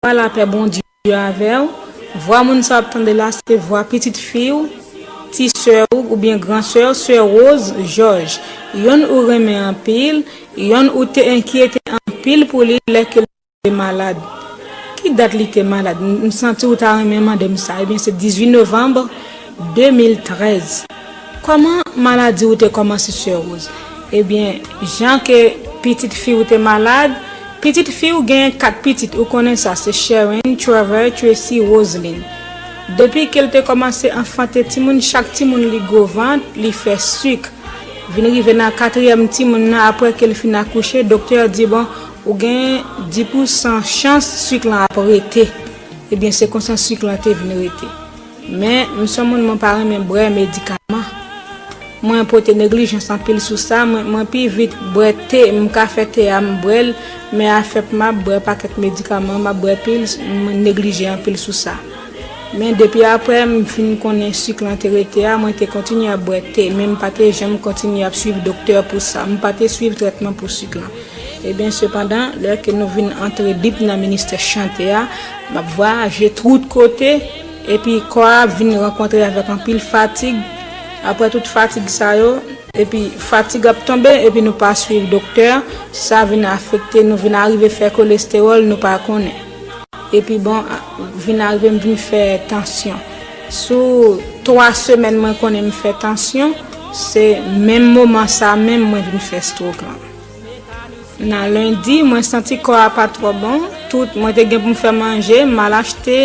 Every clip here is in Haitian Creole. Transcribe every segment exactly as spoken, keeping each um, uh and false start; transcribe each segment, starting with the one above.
Vwa lapè Bondye avè w. Vwa moun sa w ap tande la, se vwa pitit fi w, ti sè w oubyen gran sè w, sè Rose Georges. Yonn ou renmen anpil, yonn ou te enkyete anpil pou li lè ke l te malad. Ki dat li te malad? M, m santi w ta renmen mande m sa. Ebyen, se dizuit novanm de mil trèz. Kòman maladi w te kòmanse, sè Rose? Ebyen, jan ke pitit fi w te malad, pitit fi w genyen kat pitit, ou konnen sa, se Sharon, Trevor, Tracy, Roseline. Depi ke l te kòmanse anfante timoun, chak timoun li gwo vant, li fè sik. Vin rive nan katriyèm timoun nan, apre ke l fin akouche, doktè a di, bon, ou gen dis pousan chans sik lan ap rete. Ebyen, se konsa sik lan te vin rete. Men, m se yon moun, mwen pa renmen bwè medikaman. Mwen pote neglijans anpil sou sa, mwen, mwen pi vit bwè te, m ka fè te a, m bwè l, men afè m ap bwè pakèt medikaman, m ap bwè pil, mwen neglije anpil sou sa. Men depi apre m fin konnen sik lan te rete a, mwen te kontinye ap bwè te, men m pa te janm kontinye ap swiv doktè pou sa. M pa te swiv trètman pou sik lan. Ebyen, sepandan, lè ke nou vin antre deep nan ministè chante a, m ap vwayaje tout kote, epi kò a vin rankontre avèk anpil fatig. Apre tout fatig sa yo, epi fatig ap tonbe, epi nou pa swiv doktè, sa vin afekte nou, vin arive fè kolestewòl, nou pa konnen. Epi bon, vin arive m vin fè tansyon. Sou twa semèn mwen konnen m fè tansyon, se menm moman sa menm mwen vin fè stroke lan. Nan lendi, mwen santi kò a pa twò bon. Tout, mwen te gen pou m fè manje, m al achte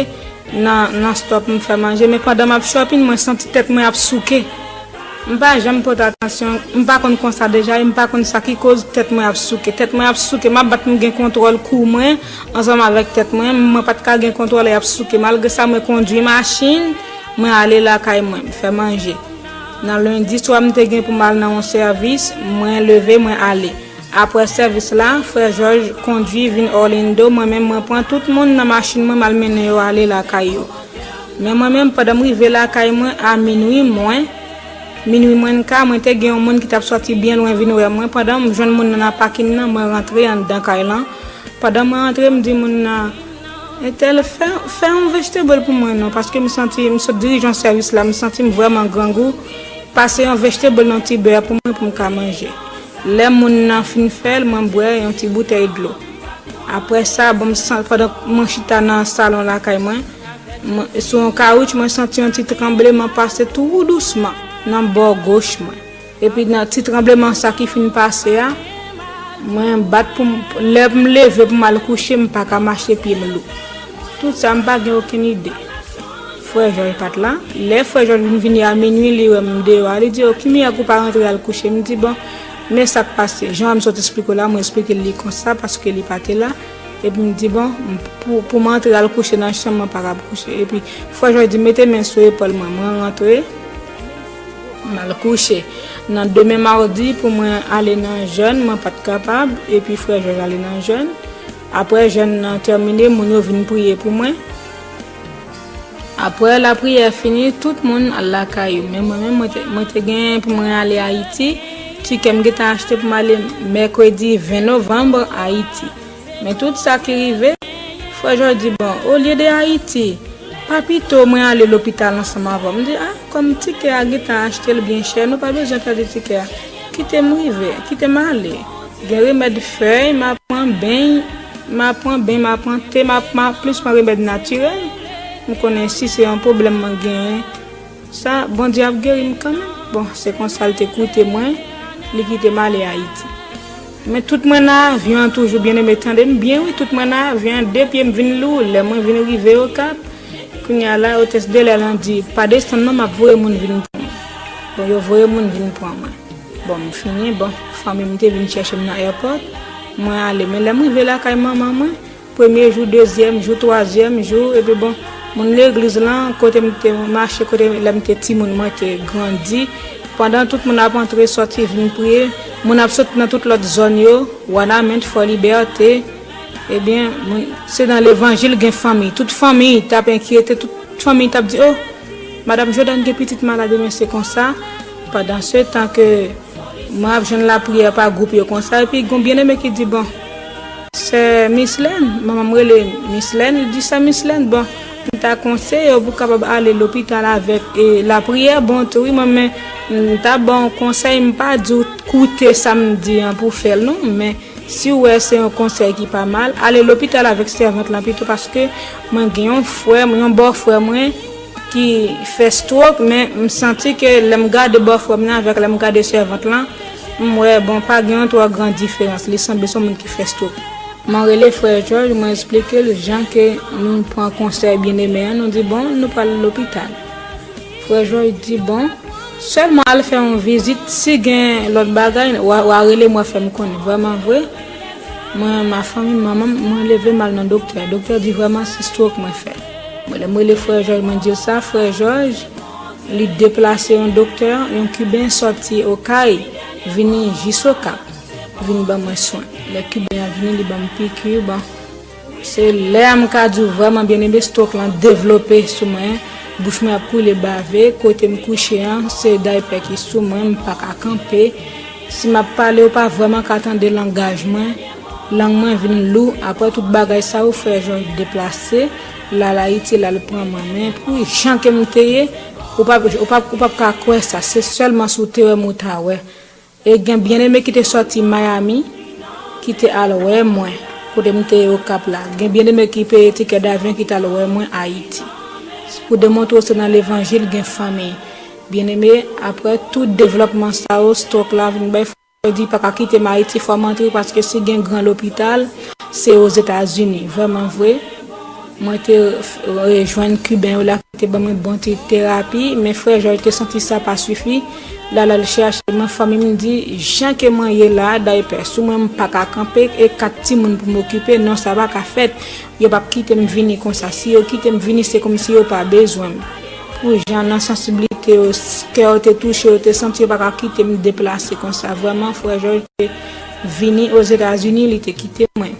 nan, nan stòp m fè manje. Men pandan m ap shopping, mwen santi tèt mwen ap souke. M pa janm pote atansyon, m pa konn konsa deja, e m pa konn sa ki koz tèt mwen ap souke. Tèt mwen ap souke, m ap bat pou m gen kontwòl kou mwen, ansanm avèk tèt mwen, mwen pa t ka gen kontwòl, e ap souke. Malgre sa, mwen kondwi machin, mwen ale lakay mwen, m fè manje. Nan lendi swa, m te gen pou m al nan yon sèvis, mwen leve, mwen ale. Apre sèvis la, frè Jòj kondwi vin Orlando, mwen menm mwen pran tout moun nan machin mwen, m al mennen yo ale lakay yo. Men mwen menm, pandan m rive lakay mwen a minwi mwen, minwi mwen ka, mwen te gen yon moun ki t ap sòti byen lwen vin wè mwen. Pandan m jwenn moun nan nan pakin nan, mwen rantre anndan kay lan. Pandan mwen rantre, m di moun nan, entèl, fè, fè yon vegetable pou mwen non, paske m santi, m sot dirije yon sèvis la, m santi m vrèman grangou. Pase yon vegetable nan ti bè pou mwen pou m ka manje. Lè moun nan fin fè l, mwen bwè yon ti boutèy dlo. Apre sa, bon, m san-, pandan mwen chita nan salon lakay mwen, mwen, sou yon kawoutch, mwen santi yon ti tranbleman pase tou dousman nan bò goch mwen. Epi nan ti tranbleman sa ki fin pase a, mwen bat pou m, lè m leve pou m al kouche, m pa ka mache, pye m lou. Tout sa, m pa gen okenn ide. Frè Jòj pa t la. Lè frè Jòj vin vini a minwi, li wè m deyò a, li di, "O, ki mirak ou pa rantre al kouche?" M di, "Bon, men sa k pase." Jan m sot esplike w la, mwen esplike l li konsa, paske li pa te la. Epi m di, "Bon, m, pou, pou m antre al kouche nan chanm, mwen pa kab kouche." Epi frè Jòj di, "Mete men sou epòl mwen." Mwen rantre, m al kouche. Nan demen mawdi, pou mwen ale nan jèn, mwen pa t kapab. Epi frè Jòj ale nan jèn. Apre jèn nan tèmine, moun yo vin priye pou mwen. Apre lapriyè fini, tout moun al lakay yo. Men mwen menm, mwen te, mwen te gen pou mwen ale Ayiti. Tikè m gentan achte pou m ale mèkredi ven novanm Ayiti. Men tout sa ki rive, frè Jòj di, "Bon, olye de Ayiti, pa pito mwen ale lopital ansanm avè w?" M di, "A, kòm tikè a gentan achte l byen chè, nou pa bezwen pèdi tikè a. Kite m rive, kite m ale." Gen remèd fèy, m a pran beny, m a pran beny, m a pran te, m a, m a plis pran remèd natirèl. M konnen si se yon pwoblèm mwen genyen, sa, Bondye ap geri m kanmenm. Bon, se konsa l te koute mwen, li kite m ale Ayiti. Men tout mwen nan avyon an toujou, byeneme, tande m byen wi, tout mwen nan avyon an, de pye m vin lou, lè mwen vin rive Okap, kounye a la, otès de lè lan di, "Pa desann non, m ap voye moun vin pran mwen." Bon, yo voye moun vin pran mwen. Bon, m fini, bon, fanmi m te vin chèche m nan airport. Mwen ale, men lè m rive lakay manman mwen, premye jou, dezyèm jou, twazyèm jou, epi bon, moun legliz lan, kote m te mache, kote lè m te timoun, mwen te grandi. Pandan tout moun ap antre, sòti, vin priye, moun ap sot nan tout lòt zòn yo, Wanament, Fò Libète. Ebyen, moun, se nan levanjil gen fanmi. Tout fanmi t ap enkyete, tout fanmi t ap di, "O, madanm Jòdàn gen pitit malad, ebyen se konsa." Pandan se tan ke mwen ap jwenn lapriyè pa gwoup yo konsa, epi gon byeneme ki di, "Bon, Sè Mislèn, manman m rele Mislèn, li di, "Sè Mislèn, bon, m ta konseye w pou w kapab ale lopital avèk, e, lapriyè." Bon, tou, wi, mwen, men, m ta ba w konsèy, m pa di w koute sa m di an pou w fè l, non, men si w wè se yon konsèy ki pa mal, ale lopital avèk sèvant lan pito, paske mwen gen yon frè m, yon bòfrè mwen ki fè stroke, men m santi ke lè m gade bòfrè m nan avèk lè m gade sèvant lan, m wè, bon, pa gen yon twò gran diferans. Li sanble se yon moun ki fè stroke. Mwen rele frè Jòj, mwen eksplike l jan ke nou pran konsèy byeneme an, nou di, "Bon, nou pral lopital." Frè Jòj di, "Bon, sèlman al fè yon vizit, si gen lòt bagay, w a, w a rele m, w a fè m konnen." Vrèman vre, mwen, ma fanmi, manman m, mwen leve m al nan doktè. Doktè di, "Vrèman, se stroke mwen fè." Mwen, lè m rele frè Jòj, mwen di l sa, frè Jòj, li deplase yon doktè, yon Kiben sòti Okay, vini jis Okap, vin ban mwen swen. Lè Kiben an vini, li ban m piki, bon. Se lè a m ka di w vrèman byeneme, stroke lan devlope sou mwen, bouch mwen ap koule bave, kote m kouche an, se daypè ki sou mwen, m pa ka kanpe. Si m ap pale, ou pa vrèman ka tande langaj mwen, lang mwen vin lou, apre tout bagay sa yo, frè Jòj deplase, l al Ayiti, l al pran mwen, men pou jan ke m te ye, ou p ap, ou p ap, ou p ap ka kwè sa, se sèlman si w te wè m ou ta wè. E gen byeneme ki te sòti Miami, ki te al wè mwen, kote m te ye Okap la. Gen byeneme ki peye tikè davyon ki t al wè mwen Ayiti. Pou demontre w se nan levanjil gen fanmi. Byeneme, apre tout devlòpman sa yo, stroke la vin bay fòs, di pa ka kite m Ayiti, fò m antre, paske si gen gran lopital, se Ozetazini. Vrèman vre, mwen te, e, jwenn Kiben yo la ki te ban mwen bon ti terapi, men frè Jòj te santi sa pa sifi. L al al chèche mwen, fanmi m di, jan ke mwen ye la, daypè sou mwen, m pa ka kanpe, e kat timoun pou m okipe, non, sa pa ka fèt. Yo p ap kite m vini konsa. Si yo kite m vini, se kòmsi yo pa bezwen m. Pou jan nan sansiblite yo, s-, kè yo te touche, yo te santi yo pa ka kite m deplase konsa. Vrèman, frè Jòj te vini Ozetazini, li te kite mwen.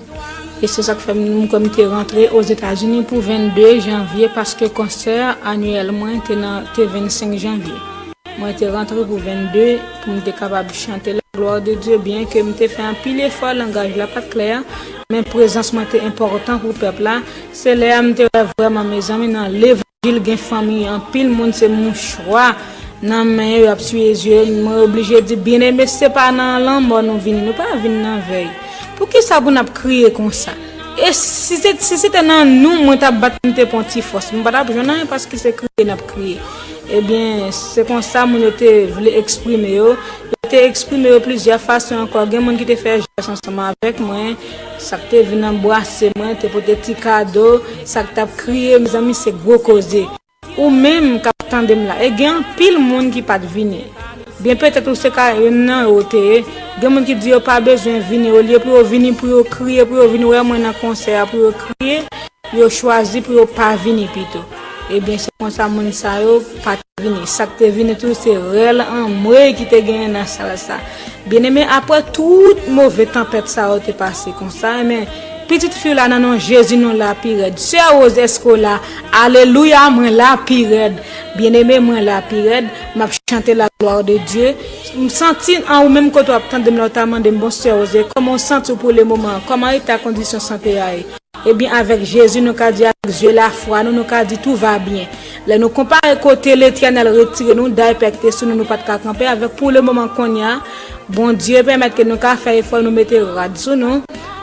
E se sa k fè m, m kwè m te rantre Ozetazini pou vennde janvye, paske konsè anyèl mwen te nan, te vennsenk janvye. Mwen te rantre pou vennde, pou m te kapab chante la gloire de Dieu, byen ke m te fè anpil efò, langaj la pa t klè, men prezans mwen te enpòtan pou pèp la. Se lè a m te wè vrèman, mezanmi, nan levanjil gen fanmi, anpil moun se mouchwa nan men yo, y ap siye zye yo. Mwen oblije di, byeneme, se pa nan lanmò nou vini, nou pa vin nan vèy. Poukisa pou n ap kriye konsa? E si se, si se te nan nou, mwen t ap bat, m te pran ti fòs. M pa t ap jwenn anyen paske se kriye n ap kriye. Ebyen, se konsa moun yo te vle eksprime yo. Yo te eksprime yo plizyè fason ankò. Gen moun ki te fè jès ansanm avèk mwen. Sa k te vin anbrase mwen, te pote ti kado. Sa k t ap kriye, mezanmi, se gwo koze. Ou menm k ap tande m la, e gen anpil moun ki pa t vini. Byen petèt ou se ka youn nan yo te ye. Gen moun ki di yo pa bezwen vini, olye pou yo vini, pou yo kriye, pou yo vin wè mwen nan konsè a, pou yo kriye, yo chwazi pou yo pa vini pito. Ebyen, se konsa moun sa yo pa t vini. Sa k te vini tou, se rèl anmwey ki te genyen nan sal sa. Byeneme, apre tout move tanpèt sa yo te pase konsa, men pitit fi w la nan non Jezi nou la pi rèd. Sè Rose, èske w la? Alelouya, mwen la pi rèd. Byeneme, mwen la pi rèd. M ap chante la gloire de Dieu. M santi an ou menm kote w ap tande m la, w ta mande m, "Bon, Sè Rose, kòman w santi w pou le moman an? Kòman eta kondisyon sante a ye?" Ebyen, avèk Jezi, nou ka di, avèk zye lafwa nou, nou ka di, "Tout va bien." Lè nou konpare kote Letènèl retire nou, daypè ki te sou nou, nou pa t ka kanpe avèk pou le moman kounye a, Bondye pèmèt ke nou ka fè efò, nou mete rad sou nou.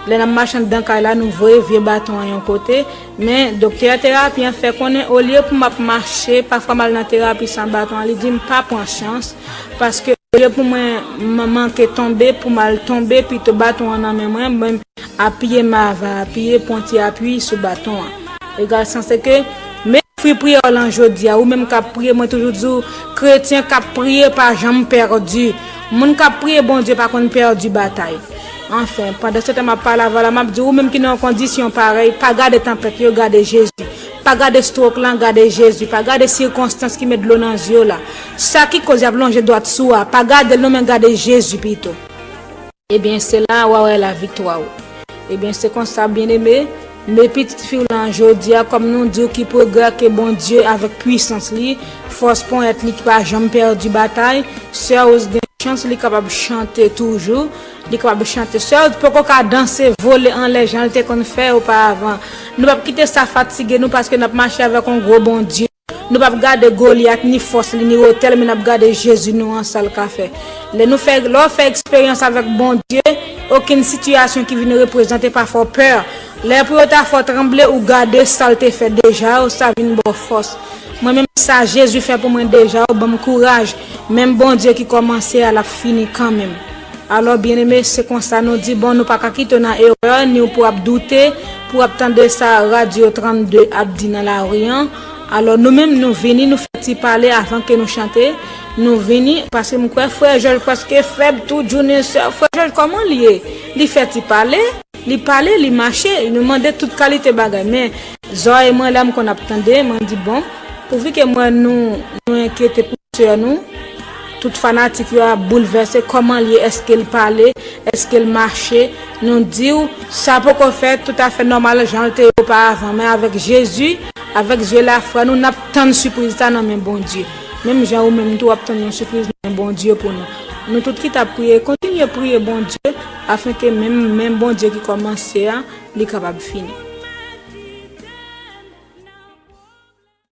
Lè n ap mache anndan kay la, nou voye vye baton an yon kote. Men, doktè terapi an fè konnen, olye pou m ap mache, pafwa m al nan terapi san baton an, li di m pa pran chans, paske olye pou mwen m-, manke tonbe, pou m al tonbe, pito baton an nan men mwen, mwen apiye m ava apiye, pran ti api sou baton an. Egal sa se ke, men fwi priyè w lan jodi a, ou menm k ap priye, mwen toujou di w, kretyen k ap priye pa janm pèdi. Moun k ap priye Bondye pa konn pèdi batay. Anfen, pandan se tan m ap pale avè w la, m ap di, ou menm ki nan yon kondisyon parèy, pa gade tanpèt yo, gade Jezi. Pa gade stroke lan, gade Jezi. Pa gade sikonstans ki met dlo nan zye w la. Sa ki koz y ap lonje dwat sou a, pa gade l non, men gade Jezi pito. Ebyen, se la w a wè laviktwa w. Ebyen, se konsa, byeneme, men pitit fi w lan jodi a, kòm nou di w ki pwogrè ke Bondye avèk pwisans li, fòs ponyèt li ki pa janm pèdi batay, sè Rose gen chans, li kapab chante toujou. Li kapab chante. Sè w poko ka danse, vole anlè jan l te konn fè oparavan. Nou p ap kite sa fatige nou paske n ap mache avèk yon gwo Bondye. Nou p ap gade Golyat, ni fòs li, ni wotè l, men n ap gade Jezi nou an, sa l ka fè. Lè nou fè, lè w fè eksperyans avèk Bondye, okenn sitiyasyon ki vin reprezante pa fè w pè. Lè pou yo ta fè w tranble, ou gade sa l te fè deja, sa vin ba w fòs. Mwen menm sa Jezi fè pou mwen deja, ou ban m kouraj. Menm Bondye ki kòmanse a, l ap fini kanmenm. Alò, byeneme, se konsa nou di, bon, nou pa ka kite w nan erè, ni w pou ap doute, pou w ap tande sa Radyo trannde ap di nan lari an. Alò, nou menm, nou vini, nou fè ti pale avan ke nou chante. Nou vini, paske m kwè frè Jòj prèske fèb, tout jounen, sè, frè Jòj, kòman l ye? Li fè ti pale, li pale, li mache, nou mande tout kalite bagay. Men, zòrèy mwen, lè m konn ap tande, mwen di, bon, pouvi ke mwen, nou, nou enkyete pou sè nou, tout fanatik yo ap boulvèse, kòman l ye, èske l pale, èske l mache, nou di w, sa poko fèt toutafè nòmal jan l te ye oparavan, men avèk Jezi, avèk zye lafwa nou, n ap tann sipriz sa nan men Bondye. Menm jan ou menm tou w ap tann yon sipriz nan men Bondye pou nou. Nou tout ki t ap priye, kontinye priye Bondye, afenke menm men Bondye ki kòmanse a, li kapab fini.